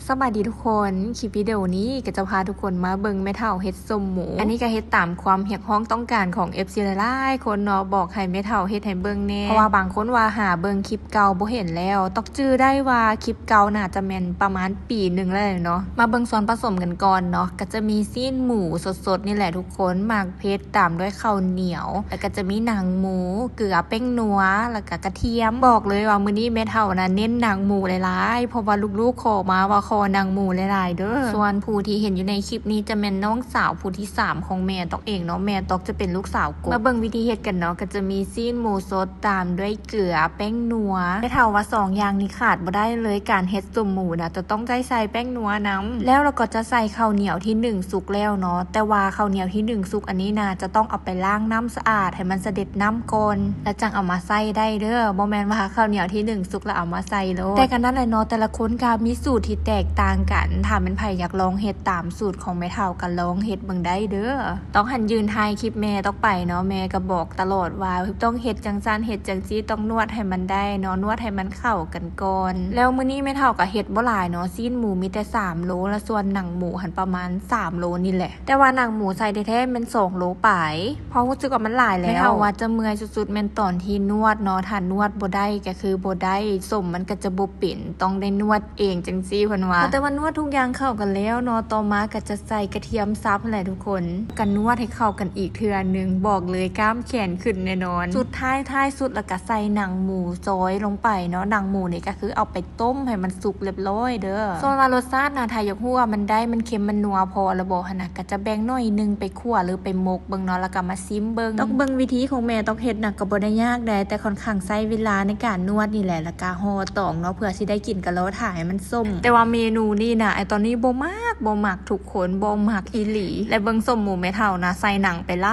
ສະບາຍດີທຸກຄົນ, ຄລິບວິດີໂອນີ້ກໍຈະພາທຸກຄົນມາເບິ່ງແມ່ເຖົ້າເຮັດສົ້ມໝູ. ອັນນີ້ກໍເຮັດຕາມຄວາມຮຽກຮ້ອງຕ້ອງການຂອງເອັຟຊີຫຼາຍໆຄົນເນາະ, ບອກໃຫ້ແມ່ເຖົ້າເຮັດໃຫ້ເບິ່ງແດ່. ເພາະວ່າບາງຄົນວ່າຫາເບິ່ງຄລິບເກົ່າບໍ່ເຫັນແລ້ວ, ຕອກຈື່ໄດ້ວ່າຄລິບເກົ່າໜ້າຈະແມ່ນປະມານປີໜຶ່ງແລ້ວເນາະ. ມາເບິ່ງສ່ວນປະສົມກັນກ່ອນເນາະ, ກໍຈະມີຊີ້ນໝູສົດໆນີ້ແຫຼະທຸກຄົນ, ໝາກເຜັດ ຕາມດ້ວຍເຂົ້າໜຽວ, ແລ້ວກໍຈະມີໜັງໝູ, ເກືອ, ແປ້ງນົວ ແລ້ວກໍກະທຽມ. ບອກເລີຍວ່າມື້ນີ້ແມ່ເຖົ້ານະເນັ້ນໜັງໝູຫຼາຍໆ ເພາະວ່າລູກໆຂໍມາວ່າຂໍໜັງໝູຫຼາຍໆເດີ້. ສ່ວນຜູ້ທີ່ເຫັນຢູ່ໃນຄລິບນີ້ຈະແມ່ນນ້ອງສາວຜູ້ທີສາມຂອງແມ່ຕອກເອງເນາະ, ແມ່ຕອກຈະເປັນລູກສາວກົກ. ມາເບິ່ງວິທີເຮັດກັນເນາະ, ກໍຈະມີຊີ້ນໝູສົດ ຕາມດ້ວຍເກືອ, ແປ້ງນົວ. ແມ່ເຖົ້າວ່າສອງຢ່າງນີ້ຂາດບໍ່ໄດ້ເລີຍ, ການເຮັດສົ້ມໝູນະ ຈະຕ້ອງໄດ້ໃສ່ແປ້ງນົວນຳ. ແລ້ວລະກໍຈະໃສ່ເຂົ້າໜຽວທີ່ໜຶ້ງສຸກແລ້ວເນາະ, ແຕ່ວ່າເຂົ້າໜຽວທີ່ໜຶ້ງສຸກອັນນີ້ນະ ຈະຕ້ອງເອົາໄປລ້າງນ້ຳສະອາດໃຫ້ມັນສະເດັດນ້ຳກ່ອນ ແລ້ວຈັ່ງເອົາມາໃສ່ໄດ້ເດີ້. ບໍ່ແມ່ນວ່າເຂົ້າໜຽວທີ່ໜຶ້ງສຸກແລ້ວເອົາມາໃສ່ໂລດ. ແຕ່ກໍນັ້ນແຫຼະເນາະ, ແຕ່ລະຄົນກໍມີສູດທີ່ແຕກຕ່າງກັນ. ຖ້າແມ່ນໃຜຢາກລອງເຮັດຕາມສູດຂອງແມ່ເຖົ້າກໍລອງເຮັດເບິ່ງໄດ້ເດີ້. ຕອກຫັ້ນຢືນຖ່າຍຄລິບແມ່ຕອກໄປເນາະ, ແມ່ກໍບອກຕະຫຼອດວ່າຕ້ອງເຮັດຈັ່ງຊັ້ນເຮັດຈັ່ງຊີ້, ຕ້ອງນວດໃຫ້ມັນໄດ້ເນາະ, ນວດໃຫ້ມັນເຂົ້າກັນກ່ອນ. ແລ້ວມື້ນີ້ແມ່ເຖົ້າກໍເຮັດບໍ່ຫຼາຍເນາະ, ຊີ້ນໝູມີແຕ່ສາມໂລ ແລະ ສ່ວນໜັງໝູຫັ້ນປະມານສາມໂລນີ້ແຫຼະ. ແຕ່ວ່າໜັງໝູໃສ່ແທ້ໆແມ່ນສອງໂລປາຍ ເພາະຮູ້ສຶກວ່າມັນຫຼາຍແລ້ວ. ແມ່ເຖົ້າວ່າຈະເມື່ອຍສຸດໆແມ່ນຕອນທີ່ນວດເນາະ, ຖ້ານວດບໍ່ໄດ້ກໍຄືບໍ່ໄດ້, ສົ້ມມັນກໍຈະບໍ່ເປັນ, ຕ້ອງໄດ້ນວດເອງຈັ່ງຊີ້ເພິ່ນວ່າ. ແຕ່ວ່ານວດທຸກຢ່າງເຂົ້າກັນແລ້ວເນາະ, ຕໍ່ມາກໍຈະໃສ່ກະທຽມສັບຫັ້ນແຫຼະທຸກຄົນ, ກໍນວດໃຫ້ເຂົ້າກັນອີກເທື່ອໜຶ່ງ. ບອກເລີຍກ້າມແຂນຂຶ້ນແນ່ນອນ. ສຸດທ້າຍ ທ້າຍສຸດແລ້ວກໍໃສ່ໜັງໝູຊອຍລົງໄປເນາະ, ໜັງໝູນີ້ກໍຄືເອົາໄປຕົ້ມໃຫ້ມັນສຸກລຽບລ້ອຍເດີ້. ສ່ວນວ່າລົດຊາດນະ ຖ້າຢາກຮູ້ວ່າມັນໄດ້ ມັນເຄັມ ມັນນົວພໍລະບໍ່ຫັ້ນນະ ກໍຈະແບ່ງໜ້ອຍໜຶ່ງໄປຂົ້ວ ຫຼື ໄປໝົກເບິ່ງເນາະ, ແລ້ວກໍມາຊິມເບິ່ງ. ຕອກເບິ່ງວິທີຂອງແມ່ຕອກເຮັດນະ ກໍບໍ່ໄດ້ຍາກໃດ, ແຕ່ຂ້ອນຂ້າງໃຊ້ເວລາໃນການນວດນີ້ແຫຼະ ແລ້ວກໍຫໍ່ຕອງເນາະ ເພື່ອຊິໄດ້ກິນກະລໍຖ້າໃຫ້ມັນສົ້ມ. ແຕ່ວ່າເມນູນີ້ນະ ໄອ້ຕອນນີ້ບໍ່ມັກ ບໍ່ມັກທຸກຄົນ, ບໍ່ມັກອີ່ຫຼີ. ແລະ ເບິ່ງສົ້ມໝູແມ່ເຖົ້ານະ ໃສ່ໜັງໄປຫຼ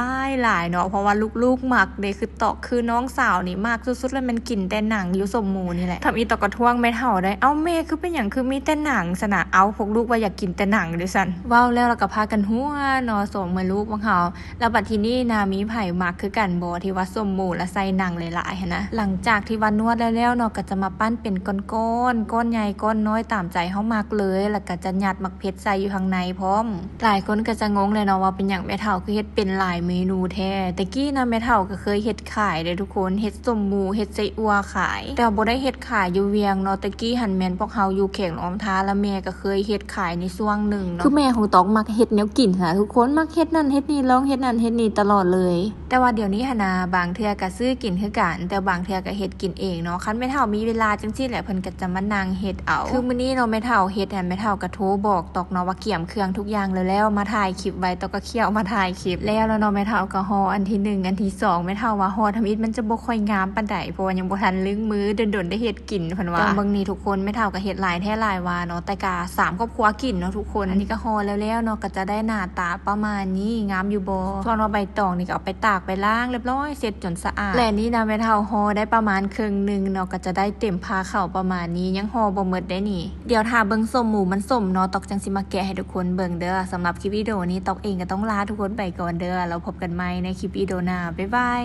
າຍໆເນາະ, ເພາະວ່າລູກໆມັກເດ້. ຄືຕອກ ຄືນ້ອງສາວນີ້ມັກສຸດໆ ແລ້ວແມ່ນກິນແຕ່ໜັງຢູ່ສົ້ມໝູນີ້ແຫຼະ. ທຳອິດຕອກກໍທ້ວງແມ່ເຖົ້າໄດ້, ເອົ້າ ແມ່ ຄືເປັນຫຍັງຄືມີແຕ່ໜັງຊັ້ນນະ? ເອົ້າ ພວກລູກວ່າຢາກກິນແຕ່ໜັງເດ້ຊັ້ນ. ເວົ້າແລ້ວລະກໍພາກັນຫົວເນາະ ສອງແມ່ລູກຂອງເຮົາ. ແລ້ວບັດທີນີ້ນະ ມີໃຜມັກຄືກັນບໍ່ ທີ່ວ່າສົ້ມໝູແລ້ວໃສ່ໜັງຫຼາຍໆຫັ້ນນະ? ຫຼັງຈາກທີ່ວ່ານວດແລ້ວໆເນາະ ກໍຈະມາປັ້ນເປັນກ້ອນໆ ກ້ອນໃຫຍ່ກ້ອນນ້ອຍຕາມໃຈເຮົາມັກເລີຍ, ແລ້ວກໍຈະຍັດໝາກເຜັດໃສ່ຢູ່ຂ້າງໃນພ້ອມ. ຫຼາຍຄົນກໍຈະງົງແຫຼະເນາະ ວ່າເປັນຫຍັງແມ່ເຖົ້າຄືເຮັດເປັນຫຼາຍເມນູແທ້. ແຕ່ກີ້ນະ ແມ່ເຖົ້າກໍເຄີຍເຮັດຂາຍເດ້ທຸກຄົນ, ເຮັດສົ້ມໝູ ເຮັດໄສ້ອົ່ວຂາຍ, ແຕ່ບໍ່ໄດ້ເຮັດຂາຍຢູ່ວຽງເນາະ. ແຕ່ກີ້ຫັ້ນແມ່ນພວກເຮົາຢູ່ແຂວງຫຼວງນ້ຳທາ ແລ້ວແມ່ກໍເຄີຍເຮັດຂາຍໃນຊ່ວງໜຶ່ງເນາະ. ຄືແມ່ຂອງຕອກມັກເຮັດແນວກິນຫັ້ນນະທຸກຄົນ, ມັກເຮັດນັ້ນເຮັດນີ້ ລອງເຮັດນັ້ນເຮັດນີ້ຕະຫຼອດເລີຍ. ແຕ່ວ່າດຽວນີ້ຫັ້ນນະ ບາງເທື່ອກໍຊື້ກິນຄືກັນ, ແຕ່ບາງເທື່ອກໍເຮັດກິນເອງເນາະ. ຄັນແມ່ເຖົ້າມີເວລາຈັ່ງຊີ້ແຫຼະ ເພິ່ນກໍຈະມານັ່ງເຮັດເອົາ. ຄືມື້ນີ້ເນາະ ແມ່ເຖົ້າເຮັດຫັ້ນ ແມ່ເຖົ້າກໍໂທບອກຕອກເນາະວ່າກຽມເຄື່ອງທຸກຢ່າງແລ້ວໆ ມາຖ່າຍຄລິບໄວ້, ຕອກກໍຂ້ຽວມາຖ່າຍຄລິບ. ແລ້ວລະເນາະ ແມ່ເຖົ້າກໍຫໍ່ອັນທີໜຶ່ງ ອັນທີສອງ, ແມ່ເຖົ້າວ່າຫໍ່ທຳອິດມັນຈະບໍ່ຄ່ອຍງາມປານໃດ ເພາະວ່າຍັງບໍ່ທັນລຶ້ງມື, ດົນໆໄດ້ເຮັດກິນເພິ່ນວ່າ. ເບິ່ງນີ້ທຸກຄົນ, ແມ່ເຖົ້າກໍເຮັດຫຼາຍແທ້ຫຼາຍວ່າເນາະ, ແຕ່ກໍສາມຄອບຄົວກິນເນາະທຸກຄົນ. ອັນນີ້ກໍຫໍ່ແລ້ວໆເນາະ, ກໍຈະໄດ້ໜ້າຕາປະມານນີ້. ງາມຢູ່ບໍ່? ສ່ວນວ່າໃບຕອງນີ້ກໍເອົາໄປຕາກໄປລ້າງລຽບລ້ອຍ ເຊັດຈົນສະອາດ. ແລະນີ້ນະ ແມ່ເຖົ້າຫໍ່ໄດ້ປະມານເຄິ່ງໜຶ່ງເນາະ, ກໍຈະໄດ້ເຕັມພາເຂົ້າປະມານນີ້, ຍັງຫໍ່ບໍ່ໝົດເດ້ນີ້. ດຽວຖ້າເບິ່ງສົ້ມໝູມັນສົ້ມເນາະ, ຕອກຈັ່ງຊິມາແກະໃຫ້ທຸກຄົນເບິ່ງເດີ້. ສຳລັບຄລິບວິດີໂອນີ້ ຕອກເອງກໍຕ້ອງລາທຸກຄົນໄປກ່ອນເດີ້, ແລ້ວພົບກັນໃໝ່ໃນຄລິບວິດີໂອໜ້າ. ບາຍບາຍ.